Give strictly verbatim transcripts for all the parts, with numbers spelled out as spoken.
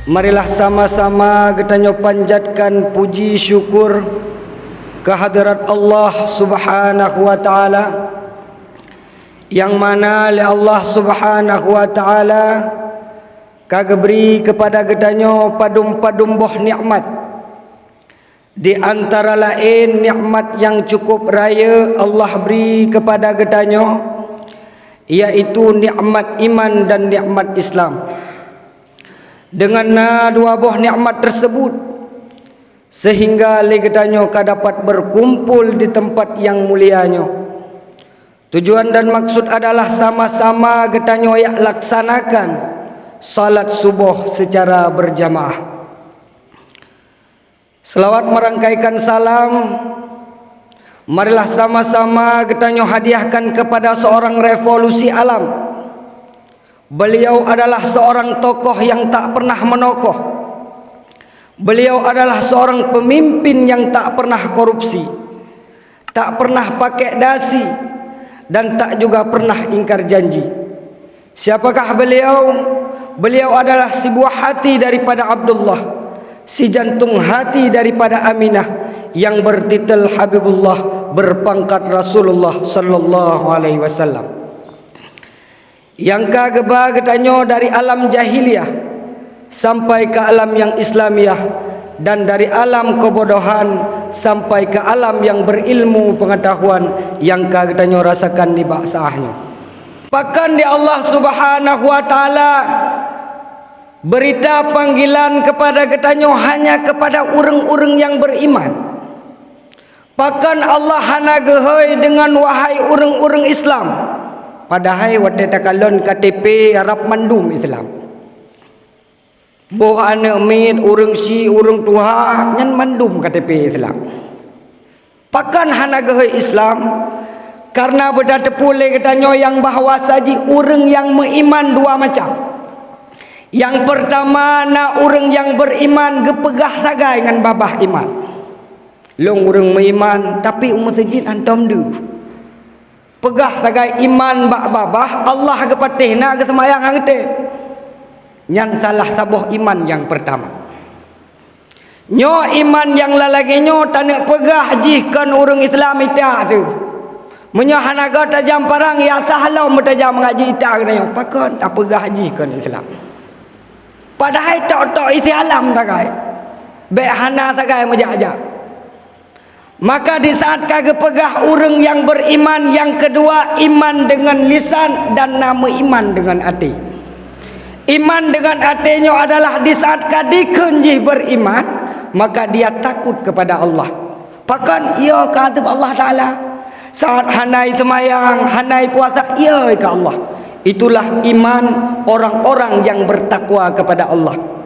Marilah sama-sama geutanyoe panjatkan puji syukur keu hadrat Allah Subhanahu wa Ta'ala, nyang mana lé Allah Subhanahu wa Ta'ala ka geubri keupada geutanyoe padum-padum boh nikmat. Di antara laén nikmat nyang cukup rayeuk Allah bri keupada geutanyoe, yaitu nikmat iman dan nikmat Islam. Deungon na dua boh nikmat teuseubut, seuhingga lé geutanyoe ka dapat beukumpul di teumpat nyang mulia nyoe. Tujuan dan maksud adalah sama-sama geutanyoe jak laksanakan salat suboh seucara beurjamaah. Seulaweuet meurangkaikan salam, marilah sama-sama geutanyoe hadiahkan keupada seurang revolusi alam. Beuliau adalah seurang tokoh nyang tak pernah meunokoh. Beuliau adalah seurang peumimpin nyang tak pernah korupsi, tak pernah pakék dasi, dan tak juga pernah ingkar janji. Siapakah beuliau? Beuliau adalah sibuah hati daripada Abdullah, sijantong hati daripada Aminah, nyang beurtitel Habibullah, beurpangkat Rasulullah sallallahu alaihi wasallam. Nyang ka geuba geutanyoe dari alam jahiliyah sampai keu alam nyang Islamiyah, dan dari alam keubodohan sampai keu alam nyang beurilmu peungeutahuan nyang ka geutanyoe rasakan nibak saát nyoe. Pakon di Allah Subhanahu wa Ta'ala beurita panggilan keupada geutanyoe hanya keupada ureuëng-ureuëng nyang beuriman? Pakon Allah hana geuhôi deungon wahai ureuëng-ureuëng Islam? Padahai watée takalon K T P Arab mandum Islam. Boh aneuëk miet, ureuëng syik, ureuëng tuha, nyan mandum K T P Islam. Pakon hana geuhôi Islam? Kareuna beutateupeue lé geutanyoe nyang bahwa saji ureuëng nyang meuiman dua macam. Nyang peurtama na ureuëng nyang beuriman geupeugah sagai ngon babah iman. Lôn ureuëng meuiman, tapi u meuseujid hántom deuh. Peugah sagai iman bak babah, Allah geupatéh na geuseumayang hana geutem. Nyan salah saboh iman nyang peurtama. Nyoe iman nyang lalagée nyoe taneuk peugah jih kon ureuëng Islam ita teuh. Meunyoe hana goe tajam parang, ya sah lom meutajam ngaji ita geutanyoe. Pakon tapeugah jih kon Islam? Padahai tok-tok isi alam sagai. Bék hana sagai meujak-jak. Maka di saat ka geupeugah ureuëng nyang beuriman, nyang keudua iman deungon lisan dan na meuiman deungon até. Iman deungon até nyoe adalah di saat ka dikheun jih beuriman, maka dia takut kepada Allah. Pakon? Yo keu azeueb Allah Ta'ala. Saat hana seumayang, hana puasa, yo keu Allah. Itulah iman orang-orang yang bertakwa kepada Allah.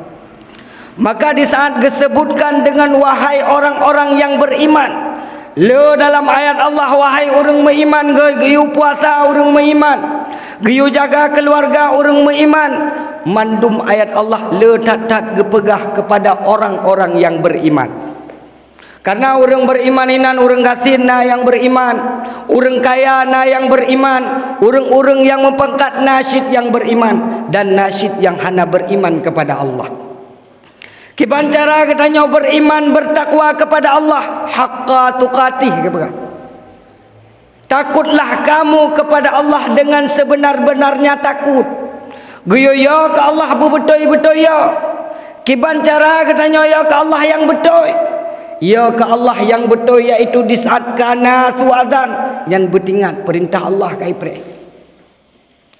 Maka di saat geuseubutkan deungon wahai orang-orang nyang beuriman, le dalam ayat Allah, wahai ureuëng meuiman, geu-, geuyue puasa ureuëng meuiman, geuyue jaga keuluwarga ureuëng meuiman, mandum ayat Allah le that-that geupeugah keupada orang-orang nyang beuriman. Kareuna ureuëng beuriman inan ureuëng gasien na nyang beuriman, ureuëng kaya na nyang beuriman, ureuëng-ureuëng nyang meupangkat na cit nyang beuriman, dan na cit nyang hana beuriman keupada Allah. Kiban cara geutanyoe beuriman, beutakwa keupada Allah, haqqa tuqatih geupeugah. Takutlah kamu kepada Allah dengan sebenar-benarnya takut. Geuyue yo keu Allah beubeutôi-beutôi yo. Kiban cara geutanyoe yo keu Allah nyang beutôi? Yo keu Allah nyang beutôi, yaitu di saat ka na su azan, nyan beutingat peurintah Allah ka ipreh.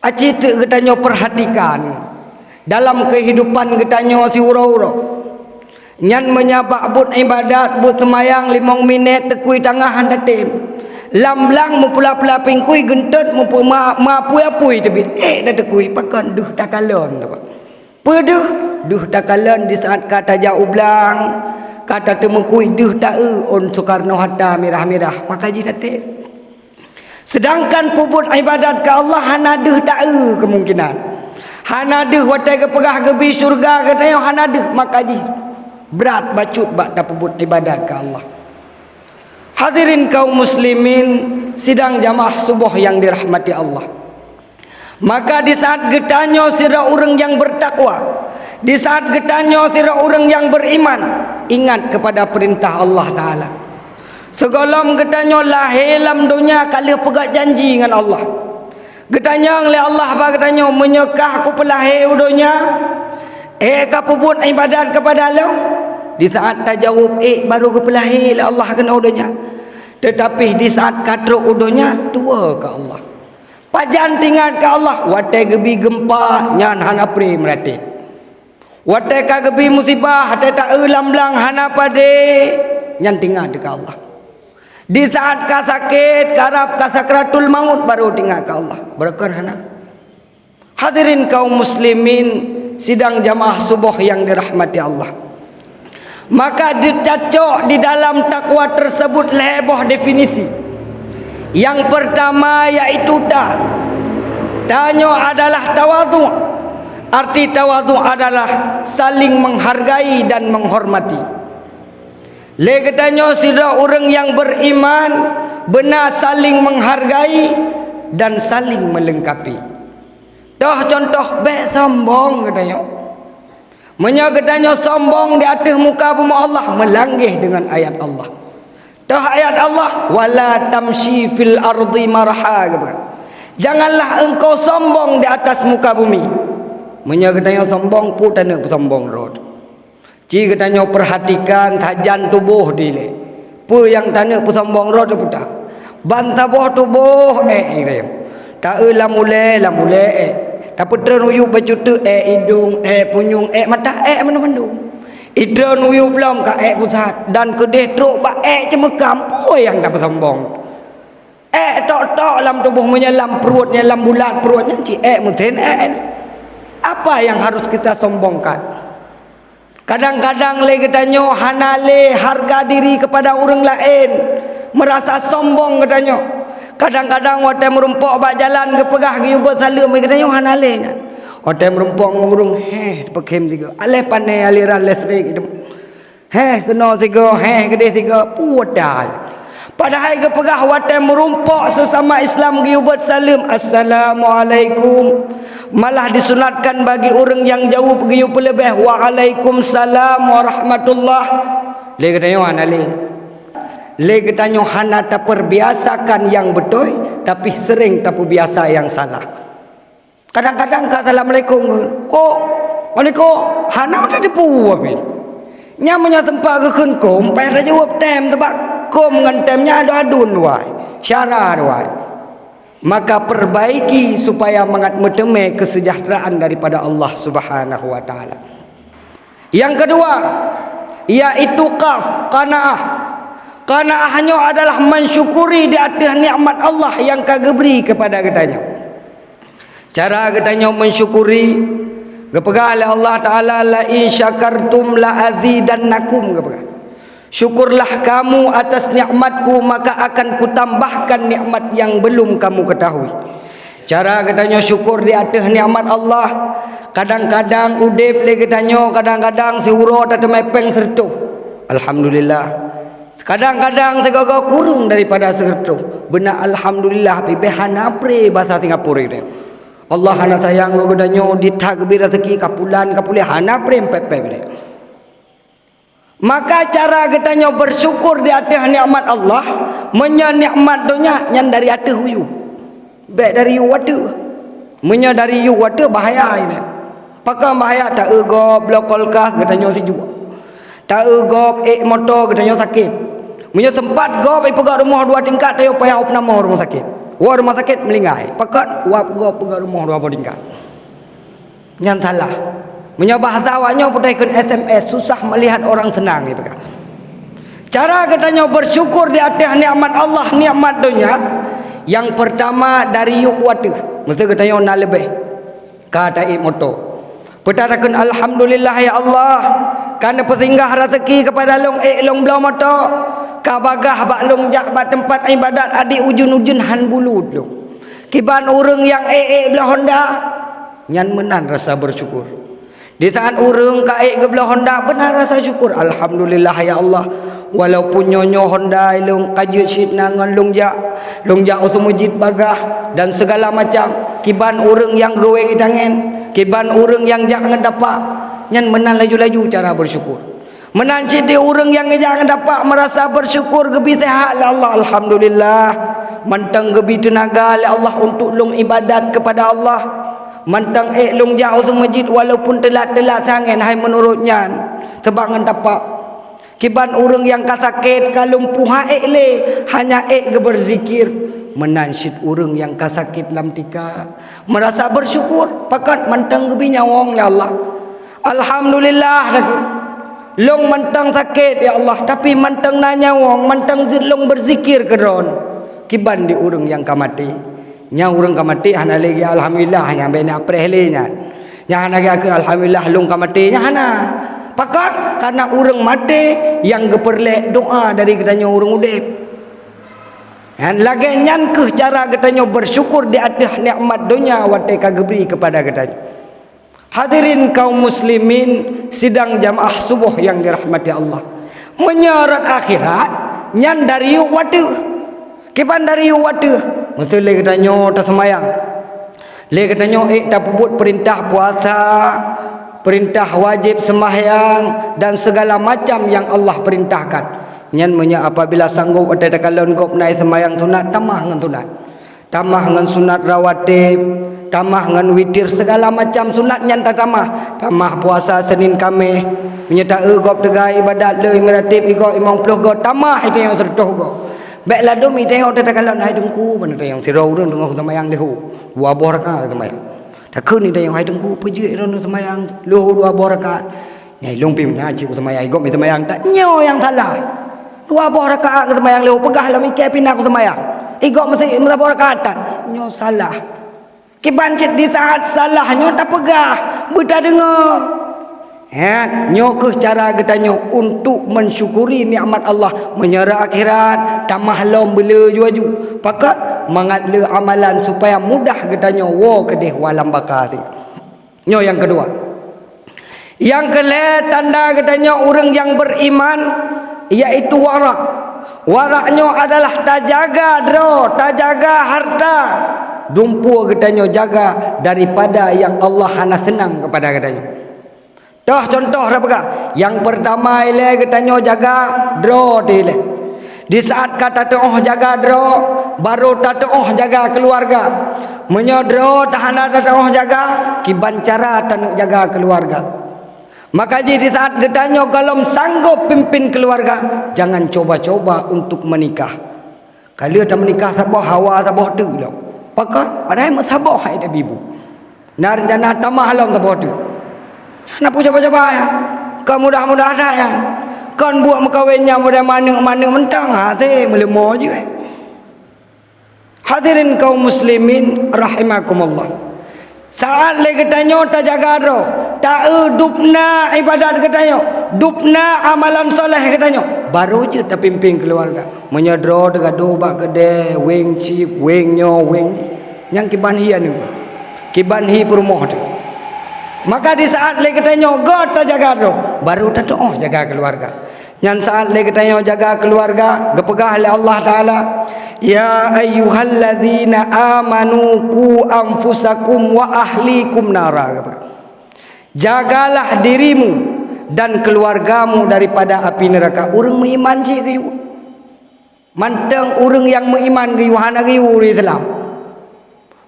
Aci teuk geutanyoe peurhatikan dalam keuhidupan geutanyoe siuroe-uroe. Nyan meunyoe bak buet iébadat, buet seumayang limong minét teukui tangah hana tem. Lam blang meupula-pula pingkui geuntot meupeu-, ma-, meuapui-apui teubiet. Ék na teukui, pakon deuh takalon teuh, Pak. Peue deuh? Deuh takalon di saat ka tajak u blang, ka tateumeukuih deuh taeu ôn Soekarno Hatta mirah-mirah, maka jih tatem. Seudangkan peubuet iébadat keu Allah hana deuh taeu keumungkinan. Hana deuh watée geupeugah geubi syeuruga geutanyoe hana deuh, maka jih brat bacut bak tapeubuet iébadat keu Allah. Hadirin kaum muslimin, sidang jamaah suboh nyang dirahmati Allah. Maka di saat geutanyoe sidroe ureuëng nyang beutakwa, Di saat geutanyoe sidroe ureuëng nyang beriman, ingat kepada perintah Allah Taala. Sigohlom geutanyoe lahé lam donya ka lheueh peugét janji ngon Allah. Geutanyong lé Allah bak geutanyoe, "Meunyoe kah kupeulahé u donya, ék ka peubuet iébadat keupada Lôn?" Di saat tajaweueb ék, barô geupeulahé lé Allah keunoe u donya. Teutapi di saat ka trok u donya, tuwoe keu Allah. Pajan teuingat keu Allah? Watée geubi geumpa, nyan hana pré meuratéb. Watée ka geubi musibah, watée taeu lam blang hana padé, nyan teuingat keu Allah. Di saat ka sakét, karab ka sakratul maut, barô teuingat keu Allah. Beureukan hana. Hadirin kaum muslimin, sidang jamaah suboh yang dirahmati Allah. Maka dicocok di dalam takwa tersebut lhée boh definisi. Yang pertama yaitu ta. Tanyoe adalah tawadhu. Arti tawadhu adalah saling menghargai dan menghormati. Lé geutanyoe sidroe ureuëng nyang beriman, beuna saling menghargai dan saling melengkapi. Toh contoh, bék sombong geutanyoe. Meunyoe geutanyoe sombong di ateueh muka bumoe Allah, meulangeh deungon ayat Allah. Toh ayat Allah, "Wala tamshi fil ardi marha," geupeugah, "Janganlah engkau sombong di atas muka bumi." Meunyoe geutanyoe sombong, peue taneuk peusombong droe? Ci geutanyoe peurhatikan sajan tuboh dilée. Peue nyang taneuk peusombong droe teupeue ta? Ban saboh tuboh ék geutanyoe. Taeu lam ulée, lam ulée ék. Tapeutreun uyueb bacut teuk ék idong, ék punyueng, ék mata, ék mandum-mandum. Itreun uyueb lom ka ék pusat, dan keudeh trok bak ék ceumeukam, peue nyang tapeusombong? Ék tok-tok lam tuboh, meunyoe lam pruet nyan, lam bulat pruet nyan cit ék meuthén ék. Apa yang harus kita sombongkan? Kadang-kadang lé geutanyoe hana lé harga diri kepada ureuëng laén, meurasa sombong geutanyoe. Kadang-kadang watée meurumpok bak jalan geupeugah geuyue beuet saleuem, geutanyoe hana lé nyan. Watée meurumpok ngon ureuëng, héh, teupeukhem sigoe. Aléh pané aliran listrik itu. Héh keunoe sigoe, héh keudeh sigoe, peue ta. Padahai geupeugah watée meurumpok sesama Islam geuyue beuet saleuem, "Assalamualaikum." Malah disunatkan bagi ureuëng nyang jaweueb geuyue peuleubeh, "Waalaikumsalam warahmatullah." Lé geutanyoe hana lé. Lé geutanyoe hana tapeurbiasakan nyang beutôi, tapi seuréng tapeubiasa nyang salah. Kadang-kadang ka assalamualaikum, "Kok?" "Waalaikum." Hana meuteupeu pih. Nyan meunyoe teumpat geukheun "Kok", payah tajaweueb tem, teubak "Kok" ngon tem nyan adun-adun wai, syara wai. Maka perbaiki supaya mangat meuteumé kesejahteraan daripada Allah Subhanahu wa Taala. Yang kedua, yaitu qaf, qanaah. Qanaah nyoe adalah mensyukuri di ateueh nikmat Allah nyang ka geubri keupada geutanyoe. Cara geutanyoe mensyukuri, geupeugah lé Allah Taala, "La in syakartum la azidannakum," geupeugah. "Syukurlah kamu atas nikmat-Ku, maka akan Kutambahkan nikmat yang belum kamu ketahui." Cara geutanyoe syukur di ateueh nikmat Allah, kadang-kadang udeb lé geutanyoe, kadang-kadang siuroe tateumé péng sireutôh. Alhamdulillah. Kadang-kadang sigoe-goe kureueng daripada sireutôh. Beuna alhamdulillah, pih bék hana pré basa Singapura nyoe. Allah hana sayang keu geutanyoe, ditakbir raseuki kapulan, kapuléh hana pré pép-pép nyoe. Maka cara geutanyoe bersyukur di ateueh nikmat Allah, meunyoe nikmat donya nyan dari ateueh yub. Bék dari yub ateueh. Meunyoe dari yub ateueh bahaya nyan. Pakon bahaya? Taeu gob bloe kulkas geutanyoe sijuek. Taeu gob ék moto geutanyoe sakét. Meunyoe seumpat gob ipeugah rumoh dua tingkat, tayoe payah u peunamoh rumoh sakét. Woe rumoh sakét meulinggai. Pakon? Uap gob peugah rumoh dua boh tingkat. Nyan salah. Meunyoe bahasa awak nyoe peutai kheun S M S, susah melihat orang senang, ipeugah. Cara geutanyoe bersyukur di ateueh nikmat Allah, nikmat donya, yang pertama dari yub ateueh. Meuseu geutanyoe na leubeh. Ka taék moto. Peue ta takheun, "Alhamdulillah ya Allah, ka neupeusinggah raseuki keupada lôn ék lôn bloe moto. Ka bagaih bak lôn jak bak teumpat iébadat adak ujeuen-ujeuen han bulut lôn. Kiban ureuëng nyang ék-ék bloe honda." Nyan meunan rasa bersyukur. Di saat ureuëng ka ék geubloe honda, beuna rasa syukur, "Alhamdulillah ya Allah, walaupun nyoe-nyoe honda lôn ka jeuet cit na ngon lôn jak, lôn jak u seumeujid bagaih dan segala macam, kiban ureuëng nyang geuwéng itangen, kiban ureuëng nyang jak ngon tapak." Nyan meunan laju-laju cara bersyukur. Meunan cit di ureuëng nyang geujak ngon tapak meurasa bersyukur geubi seuhat lé Allah, "Alhamdulillah, mantong geubi teunaga lé Allah untuk lôn ibadat keupada Allah. Mantong ék lôn jak u meuseujid walaupun teulat-teulat sangat hai meunurot nyan, sabab ngon tapak." Kiban ureuëng nyang ka sakét ka lumpuh han ék lé, hanya ék geubeuzikir. Meunan cit ureuëng nyang ka sakét lam tika meurasa bersyukur, pakon mantong geubi nyawöng lé Allah. "Alhamdulillah," takheun, "lôn mantong sakét, ya Allah, tapi mantong na nyawöng, mantong jeuet lôn beuzikir keu Droen." Kiban di ureuëng nyang ka maté. Nyang ureuëng ka maté hana lé geualhamdulillah, nyang bèk na preh lé nyan. Nyang hana geukheun alhamdulillah lôn ka maté, nyang hana. Pakon? Karena ureuëng maté nyang geupeureulée doa dari geutanyoe ureuëng udeb. Nyan lagée nyan kheueh cara geutanyoe bersyukur di ateueh nikmat donya watée ka geubri keupada geutanyoe. Hadirin kaum muslimin sidang jamaah suboh nyang dirahmati Allah. Meunyoe rot akhirat, nyan dari yub wateuh. Kiban dari yub wateuh, meuteulée geutanyoe taseumayang. Lé geutanyoe ék tapeubuet peurintah puasa, peurintah wajéb seumahyang, dan segala macam nyang Allah peurintahkan. Nyan meunyoe apabila sanggob watée takalon gob na seumayang sunat, tamah ngon sunat. Tamah ngon sunat rawatib, tamah ngon witir, segala macam sunat nyan tatamah. Tamah puasa Senin Kaméh. Meunyoe taeu gob teuga ibadat le imeum ratib igob limong ploh gob, tamah itanyong siratoh gob. Bék ladom itanyong teuka lon hai teungku, ban itanyong sidroe ureuëng teungoh seumayang leuho, dua boh rakaat seumayang. Takheun itanyong hai teungku, peue jeuet droeneuh seumayang leuho dua boh rakaat. Nyai lôn pih meunan cit seumayang, igob seumayang that nyoe nyang salah. Dua boh rakaat seumayang leuho peugah lom iké pih na seumayang. Igob meusi meusaboh rakaat that nyoe salah. Kiban cit di saat salah nyoe tapeugah, beutadeungoe. Nyan, nyoe kheueh cara geutanyoe untuk mensyukuri nikmat Allah. Meunyoe rot akhirat, tamah lom beuleuju-leuju. Pakon? Mangat le amalan supaya mudah geutanyoe woe keudeh u alam baka. Nyoe nyang keudua. Nyang keulhée tanda geutanyoe ureuëng nyang beriman, yaitu wara'. Wara' nyoe adalah tajaga droe, tajaga hareuta. Dumpeue geutanyoe jaga daripada nyang Allah hana seunang keupada geutanyoe. Toh cuntoh tapeugah, nyang peurtama ilée geutanyoe jaga droe teuh ilée. Di saat ka tateuoh jaga droe, barô tateuoh jaga keuluwarga. Meunyoe droe teuh hana tateuoh jaga, kiban cara taneuk jaga keuluwarga. Maka jih di saat geutanyoe gohlom sanggob pimpén keuluwarga, jangan coba-coba untuk menikah. Ka lheueh tameunikah saboh hawa saboh teuk lom. Pakon? Padahai meusaboh hai tabibu. Na reuncana tamah lom saboh teuk. Hana peue coba-coba nyan. Kon mudah-mudah that nyan. Kon buet meukawen nyan model maneuk-maneuk mantong, hase meuleumo jih. Hadirin kaum muslimin rahimakumullah. Saat lé geutanyoe tajaga droe, taeu dubna ibadat geutanyoe, dubna amalan soleh geutanyoe, barô jeuet tapimpén keuluwarga. Meunyoe droe teugadôh bak keudée, wéng cit, wéng nyoe, wéng, nyang kiban hi aneuk, kiban hi peurumoh teuh. Maka di saat lé geutanyoe göt tajaga droe, barô tateuoh jaga keuluwarga. Nyan saat lé geutanyoe jaga keuluwarga, geupeugah lé Allah Taala, "Ya ayyuhallazina amanu qu anfusakum wa ahlikum nara," geupeugah. "Jagalah dirimu dan keluargamu daripada api neraka." Ureuëng meuiman cit geuyue. Mantong ureuëng nyang meuiman geuyue, hana geuyue ureuëng Islam.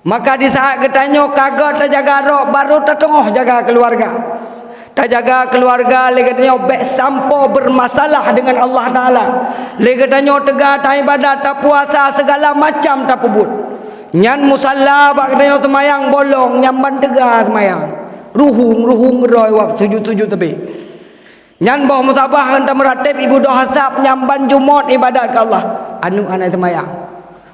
Maka di saat geutanyoe ka göt tajaga droe, barô tateuoh jaga keuluwarga. Tajaga keuluwarga lé geutanyoe bék sampoe beurmasalah deungon Allah Taala. Lé geutanyoe teuga taibadat, tapuasa, segala macam tapeubuet. Nyan musalla bak geutanyoe seumayang bolong, nyan ban teuga seumayang. Ruhueng-ruhueng droe wab sujut-sujut teubé. Nyan boh musabah ngon tameurateb ibu doh asab nyang ban jumôt ibadat keu Allah. Aneuk hana seumayang.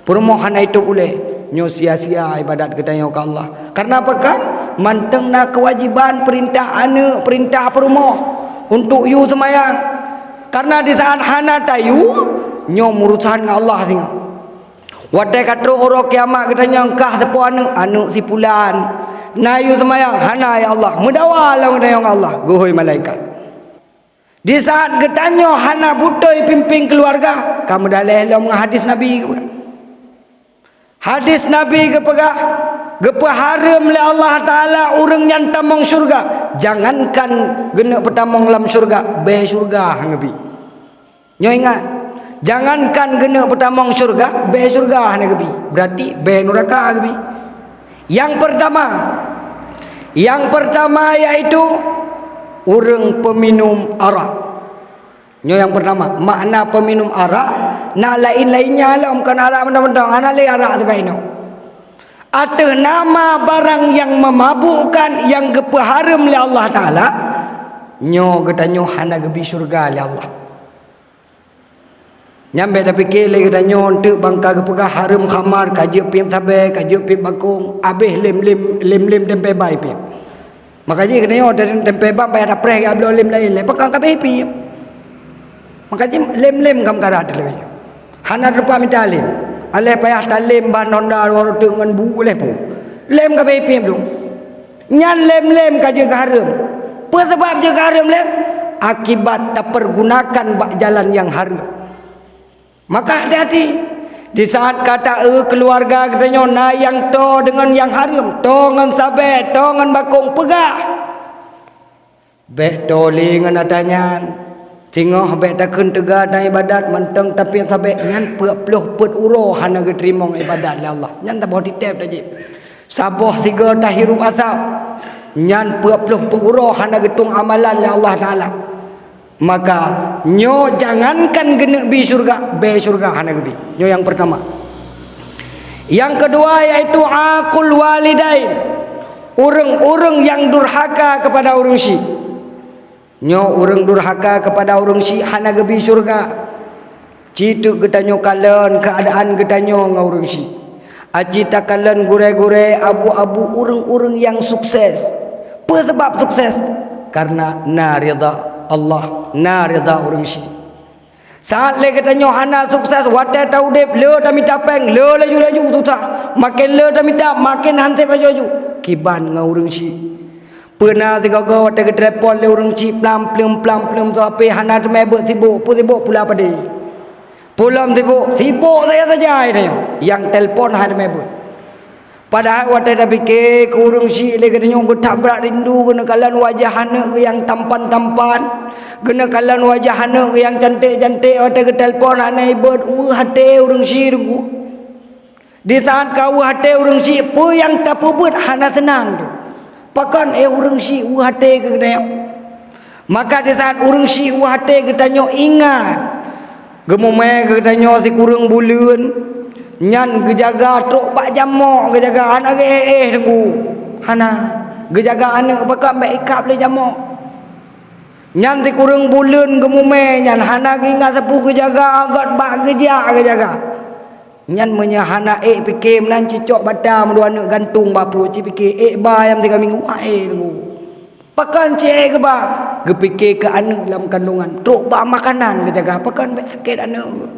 Peurumoh hana itôb ulée. Nyoe sia-sia ibadat geutanyoe keu Allah. Kareuna pakon? Mantong na keuwajéban peurintah aneuk, peurintah peurumoh untuk yue seumayang. Kareuna di saat hana tayue, nyoe meurusan ngon Allah singoh. Watée ka trok uroe kiamat geutanyoe kah sapeue aneuk, aneuk si pulan. Na yue seumayang, hana ya Allah. Meudawa lom geutanyoe ngon Allah, geuhôi malaikat. Di saat geutanyoe hana beutôi pimpén keuluwarga, ka meudaleh lom ngon hadis Nabi. Hadis Nabi geupeugah, geupeuhareuem lé Allah Taala ureuëng nyang tamong syeuruga. Jangankan geuneuk peutamong lam syeuruga, bée syeuruga hana geubi. Nyoe ingat, jangankan geuneuk peutamong syeuruga, bée syeuruga hana geubi. Berarti bée nuraka geubi. Yang pertama, yang pertama yaitu ureuëng peuminum arak. Nyoe nyang pertama, makna peuminum arak, na laén-laénnya lom, kon arak mantong-mantong, hana lé arak sibagoe nyoe. Ateueh nama barang nyang meumabukkan nyang geupeuhareuem lé Allah Taala, nyoe geutanyoe hana geubi syeuruga lé Allah. Nyan bék tapike lé geutanyoe, eunteuk ban ka geupeugah hareuem khamar, ka jeuet piep sabée, ka jeuet piep bakong, abéh lem-lem, lem-lem tempe bai piep. Maka jih keuneuk nyoe, dan tempe bang payah tapreh geuh bloe lem laén lé, pakon ka beh pih. Maka jih lem-lem kam karat lagée nyoe. Hana teupah mita lem. Aléh payah talem ban honda dua reutôh ngon bu lé pu. Lem ka beh pih dong. Nyan lem-lem ka jeuet keu hareuem. Peue sabab jeuet keu hareuem lem? Akibat tapeurgunakan bak jalan nyang hareuem. Maka hati-hati, di saat ka ta-eu keuluwarga geutanyoe na nyang toe deungon nyang hareuem, toe ngon sabée, toe ngon bakong, peugah. Bék toe lé ngon ata nyan. Singoh bék takheun teuga dan iébadat mantong tapiep sabée nyan peuet ploh peuet uroe hana geuteurimong iébadat lé Allah. Nyan saboh titép tajieb. Saboh sigoe tahirup asab. Nyan peuet ploh peuet uroe hana geutueng amalan lé Allah Taala. Maka, nyoe jangankan geuneuk bi syeuruga, bée syeuruga hana geubi. Nyoe nyang peurtama. Nyang keudua yaitu aqul walidain, ureuëng-ureuëng nyang durhaka keupada ureuëng syik. Nyoe ureuëng durhaka keupada ureuëng syik hana geubi syeuruga. Ci teuk geutanyoe kalon keuadaan geutanyoe ngon ureuëng syik. Aci takalon gurée-gurée, abu-abu, ureuëng-ureuëng nyang sukses. Peue sabab sukses? Karena na ridha Allah, na ridha ureuëng syik. Saat lé geutanyoe hana sukses, watée taudeb, le tamita péng, le laju-laju susah. Maken le tamita, maken hansép laju-laju. Kiban ngon ureuëng syik. Peue na sigoe-goe watée geutelepon lé ureuëng syik plam-pleuem, plam-pleuem, soe H P hana teumé beuet, sibok, peue sibok pula padé. Peue lom sibok, sibok saja-saja nyoe. Nyang telepon hana teumé beuet. Padahai watée tapike keu ureuëng syik lé geutanyoe geutab brat rindu, geuneuk kalon wajah aneuëk geuh nyang tampan-tampan, geuneuk kalon wajah aneuëk geuh nyang canték-canték, watée geutelepon hana ibeuet, weueh até ureuëng syik teungku. Di saat ka weueh até ureuëng syik, peue nyang tapeubeuet hana seunang tu. Pakon, eh, ureuëng syik weueh até keu geutanyoe? Maka di saat ureuëng syik weueh até geutanyoe ingat, geumumé keu geutanyoe sikureueng buleuen, nyan geujaga trok bak jamok geujaga, hana geuéh-éh teungku. Hana. Geujaga aneuëk pakon bék ikab lé jamok. Nyan sikureueng buleuen geumumé nyan hana geuingat sapeue geujaga, göt bak geujak geujaga. Nyan meunyoe hana ék pike meunan cicok bata meudua aneuëk gantung bak pruet, ci pike ék ba nyang tiga minggu, ah, ék teungku. Pakon ci ék geuba? Geupike keu aneuëk lam kandungan, trok bak makanan geujaga, pakon bék sakét aneuëk.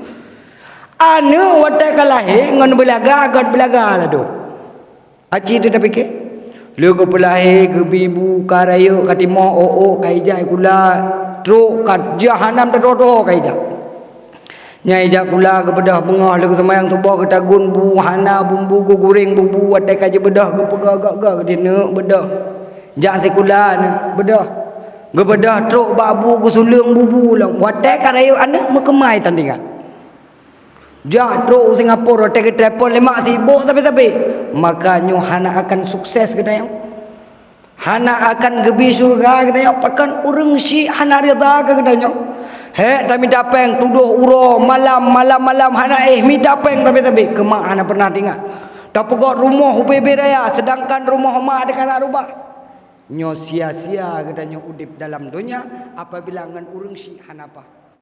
Aneuëk watée ka lahé ngon beulaga, göt beulaga ladôm. Aci teu tapike. Lheueh geupeulahé, geubi bu, ka rayeuk, ka timoh, ôk-ôk, ka ijak sikula, trok ka jahanam teutoh-toh ka ijak. Nyang ijak sikula geubeudôh beungoh lheueh geuseumayang suboh geutagun bu, hana bumbu geuguréng bubu, watée ka jibeudôh geupeugah gak-gak geudineuk beudôh. Jak sikula neuh beudôh. Geubeudôh trok bak bu geusuleueng bubu lom. Watée ka rayeuk aneuëk meukeumai tan teuingat. Jak trok u Singapura, watée geutelepon lé mak sibok sabe-sabe. Maka nyoe hana akan sukses geutanyoe. Hana akan geubi syeuruga geutanyoe, pakon ureuëng syik hana ridha keu geutanyoe. Hék tamita péng tudoh uroe malam, malam-malam hana éh mita péng sabe-sabe, keu mak hana pernah teuingat. Tapeugöt rumoh ubé-bé raya, seudangkan rumoh mak teuka na rubah. Nyoe sia-sia geutanyoe udeb dalam donya apabila ngon ureuëng syik hana paih.